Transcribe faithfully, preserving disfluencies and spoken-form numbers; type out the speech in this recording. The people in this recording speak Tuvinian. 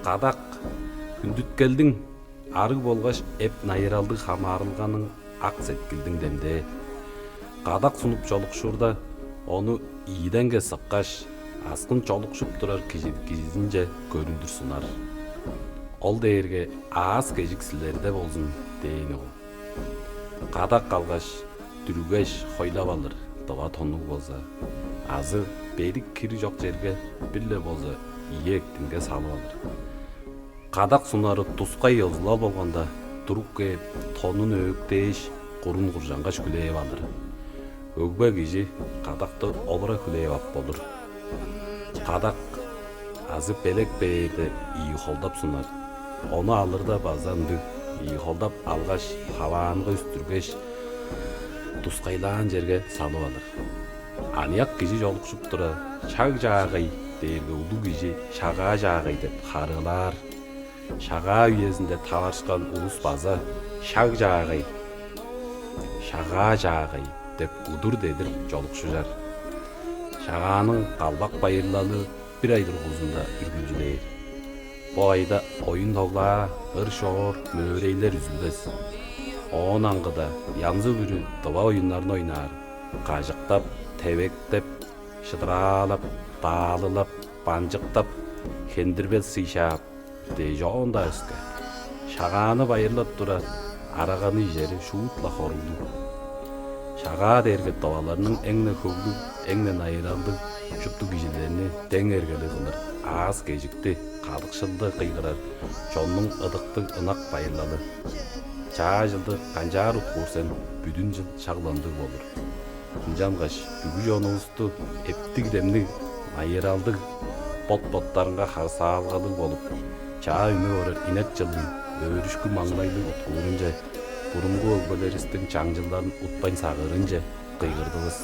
Кадак – хүндүткелдиң, арыг болгаш эп-найыралдыг хамаарылганың, ак сеткилдиң демдээ. Кадак сунуп чолукшуурда, ону ийи деңге сыккаш, аскын чолукшуп турар кижи кижизинче көрүндүр сунар. Ол дээрге аас-кежик силерде болзун дээн ол. Кадак алгаш, дүргеш, хойлап алыр, дыва тоннуг болза, азы бедик хири чок черге, бир-ле болза, ийи эктинге салып алыр. Кадак сунары тускай ёзулал болганда, туруп кээп, тонун өөктээш, курун куржангаш хүлээп алыр. Өгбе кижи кадакты олура хүлээп ап болур. Кадак азы белек бээрде, ийи холдап сунар. Ону алырда база ындыг: ийи холдап алгаш, хаваанга үстүргеш, тускайлаан черге салып алыр. Аныяк кижи чолукшуп тура, «Шаг чаагай» дээрге, улуг кижи «Шагаа чаагай» деп харыылаар. Шагаа үезинде таварышкан улус база «Шаг чаагай, шагаа чаагай» деп удур-дедир чолукшужар. Шагааның калбак байырлалы бир ай дургузунда үргүлчүлээр. Бо айда оюн-тоглаа, ыр-шоор, мөөрейлер үзүлбес. Оон аңгыда янзы-бүрү дыва оюннарны ойнаар: кажыктап, тевектеп, шыдыраалап, даалылап, банчыктап, хендирбел сый шаап, дээш оон-даа өске. Шагааны байырлап тура, араганы ижери шуут-ла хоруглуг. Шагаа дээрге тываларның эң-не хөглүг, эң-не найыралдыг, шупту кижилерни дең эргелиг кылыр, аас-кежикти, кадыкшылды кыйгырар чоннуң ыдыктыг, ынак байырлалы. Чаа чылды канчаар уткуур сен, бүдүн чыл шак ындыг болур. Ынчангаш бүгү чонувусту эптиг-демниг, найыралдыг, бот-боттарынга харыысалгалыг болуп, чаа үнүп орар инек чылын өөрүшкү-маңнайлыг уткуурунче, бурунгу өгбелеривистиң чаңчылдарын утпайн сагыырынче кыйгырдывыс.